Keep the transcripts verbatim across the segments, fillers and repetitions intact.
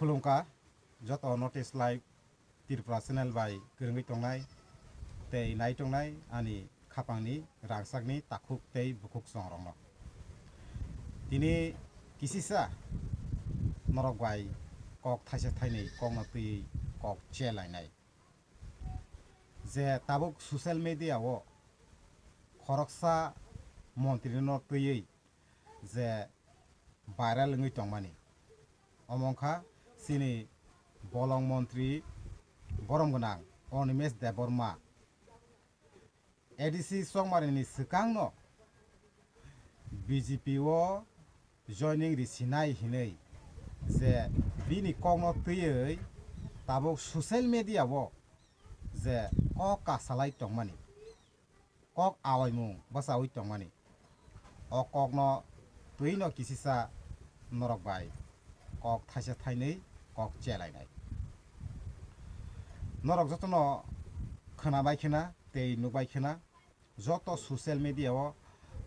Khulumkha joto North East Live Tripura channel bai kwrwngwi tongnai tei nai tongnai ani khapangni rangchakni takhuk tei bukhuk chongrokno. Tini kisisa norok bai kok thaisa thainwi kokno twiwi kok chelainai. Je tabuk social media o khoroksa montri no twiwi je viral wngwi tongmani. Omo wngkha chini bolong montri borom gwnang Animesh Debbarma. A D C chongmari ni swkang no B J P o joining ri sinai hinwi je bini kok no twiwi tabuk social media o je kok kasalai tongmani. Kok awaimung bwchaui tongmani. O kokno twi no kisisa norok bai kok thaisa thainwi kok chelainai. Norok jotono khwnabai khwna tei nukbai khwna joto social media o,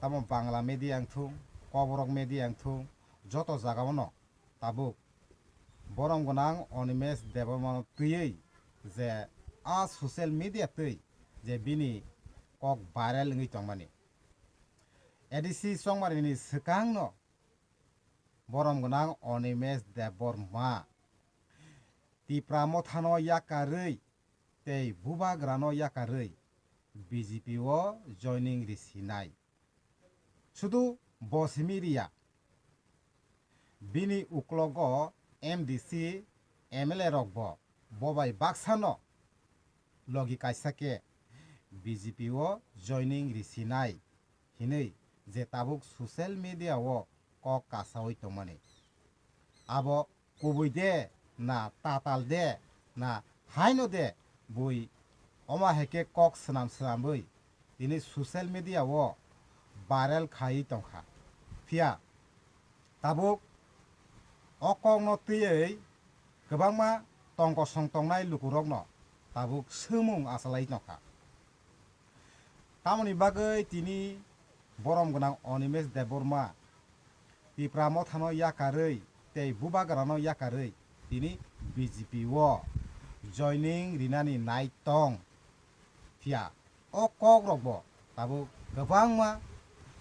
tamo Bangla media wngthung, Kokborok media wngthung, joto jaga o no tabuk borom gwnang Animesh Debbarma no twiwi je a social media twi je bini kok viral wngwi tongmani. A D C chongmari ni swkang no borom gwnang Animesh Debbarma Tipra Motha no yakarwi tei Bubagra no yakarwi B J P o joining ri sinai. Sudu bo simi riya. Bini uklogo M D C, M L A rok bo bobai baksa no logi kaisa khe B J P o joining ri sinai hinwi je tabuk social media o kok kasaui tongmani. Abo kubui de na tatal de na haino de bui, omo hai khe kok swnam swnamwi tini social media o viral khaiwi tongkha. Phiya tabuk o kokno twiwi kwbangma tongkosong tongnai lukurokno tabuk swngmung achalai tongkha. Tamoni bagwi tini borom gwnang Animesh Debbarma Tipra Mothano yakarwi tei Bubagrano yakarwi tini B J P o joining rinani nai tong. Phiya o kokrokbo tabuk kwbangma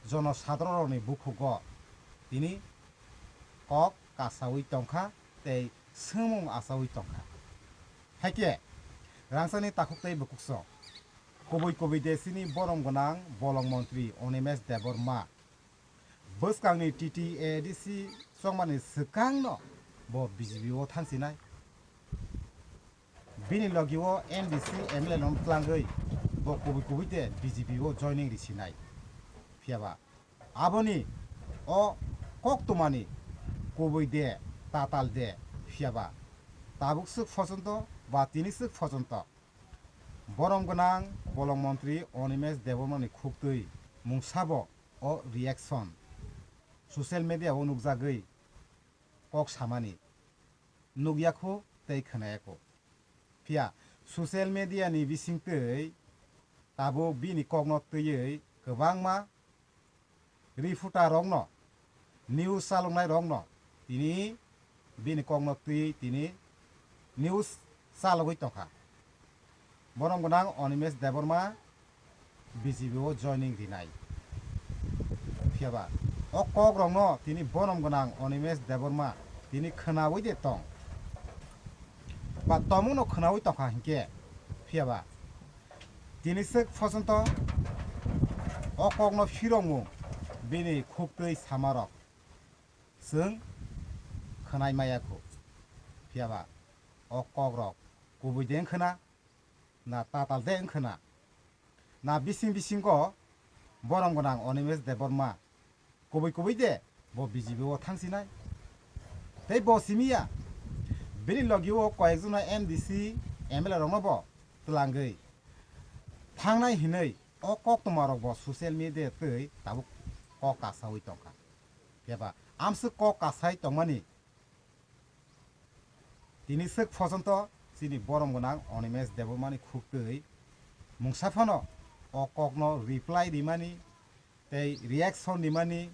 jonosadroronni bukhugo tini kok kasaui tongkha tei swngmung achaui tongkha. Haikhe rangchakni takhuk tei bukhukso kubui kubui de chini borom gwnang bolong montri Animesh Debbarma bwskangni T T A D C chongmani swkangno bo B J P o thangsinai. Bini logi o M D C M L A no twlangwi bo kubui kubui de B J P o joining risinai. Phiyaba aboni o koktwmani kubui de tatal de, phiyaba tabuk swk phochonto ba tini swk phochonto borom gwnang bolong montri Animesh Debbarmani khuktwi mungsabo o reaction social media o nukjagwi kok samani nukya kho tei khwnaya kho. Phiya social media ni bisingtwi tabuk bini kokno twiwi kwbangma reporter rokno, news chaloknai rokno tini bini kokno twi tini news chalogwi tongkha. Borom gwnang Animesh Debbarma B J P o joining rinai. Phiyaba o kok rokno tini borom gwnang Animesh Debbarma tini khwnaui de tong ba tomungno khwnaui tongkha hinkhe, phiyaba tini swk phochonto o kokno phirokmung bini khuktwi samarok chwng khwnai maya kho. Phiyaba o kokrok kubui de wngkhwna na tatal de wngkhwna na bising bisingo borom gwnang Animesh Debbarma kubui kubui de bo B J P o thangsinai. Tei bo simiya bini logi o koyekjona M D C M L A rokno bo twlangwi thangnai hinwi o koktwma rok bo social media twi tabuk kok kasaui tongkha. Phiya ba amswk kok kasai tongmani tini swk phochonto chini borom gwnang Animesh Debbarmani khuktwi mungsa phano o kokno reply rimani tei reaction rimani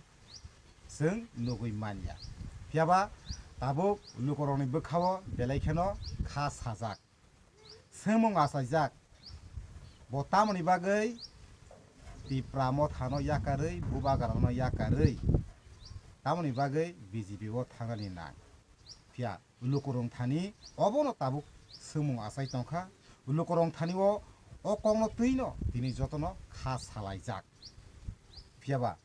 chwng nugwi manya. Phiya ba Tabuk lukurokni bwkhao belai kheno kha sajak, swngmung achaijak. Bo tamoni bagwi Tipra Mothano yakarwi, Bubagrano yakarwi tamoni bagwi B J P o thangnani nang. Phiya lukurok thani obono tabuk swngmung achai tongkha. Lukurok thani o, o kokno twino tini jotono kha salaijak. Phiyaba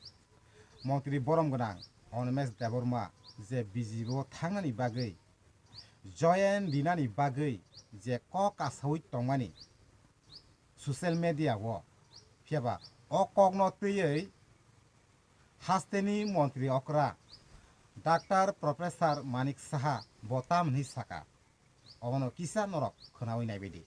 Montri borom gwnang Animesh Debbarma je B J P o thangnani bagwi, join rinani bagwi je kok kasaui tongmani social media o, phiyaba o kokno twiwi hasteni montri okra Doctor Professor Manik Saha bo tamni saka. Obono kisa norok khwnaui naibaidi.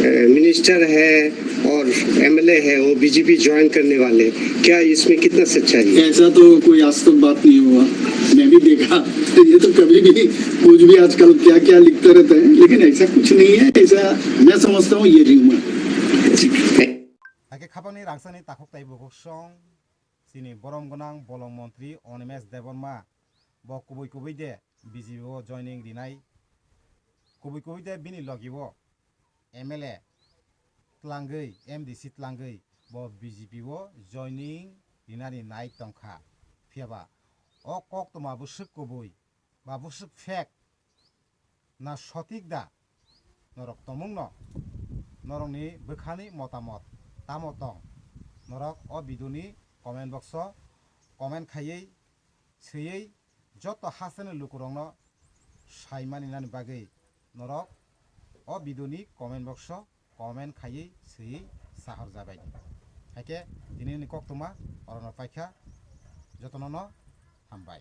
Minister है और एमएलए है, वो BJP join करने वाले, क्या इसमें कितना सच्चाई है? ऐसा तो कोई आज तक बात नहीं हुआ, मैं भी देखा। ये तो कभी भी कुछ भी आजकल क्या क्या लिखते रहते हैं, लेकिन ऐसा कुछ नहीं है। ऐसा मैं समझता हूँ, ये rumour. Hakhe khapangni rangchakni takhuk tai bukhuk song chini borom gwnang bolong montri Animesh Debbarma bo kubui kubui de B J P o joining rinai, kubui kubui de bini logi o M L A tlangwi, M D C tlangwi bo B J P o joining rinani nai tongkha. Phiyaba o koktwma bwswk kubui ba bwswk fake na sotik da? Norok tongmungno, norokni bwkhani motamot tamo tong? Norok o video ni comment box o comment khaiwi swiwi joto hasteni lukurokno saimani nani bagwi norok o video ni comment box o comment khaiwi swiwi sahor jabai di. Haikhe tini ni koktwma orono paikha, jotono no hambai.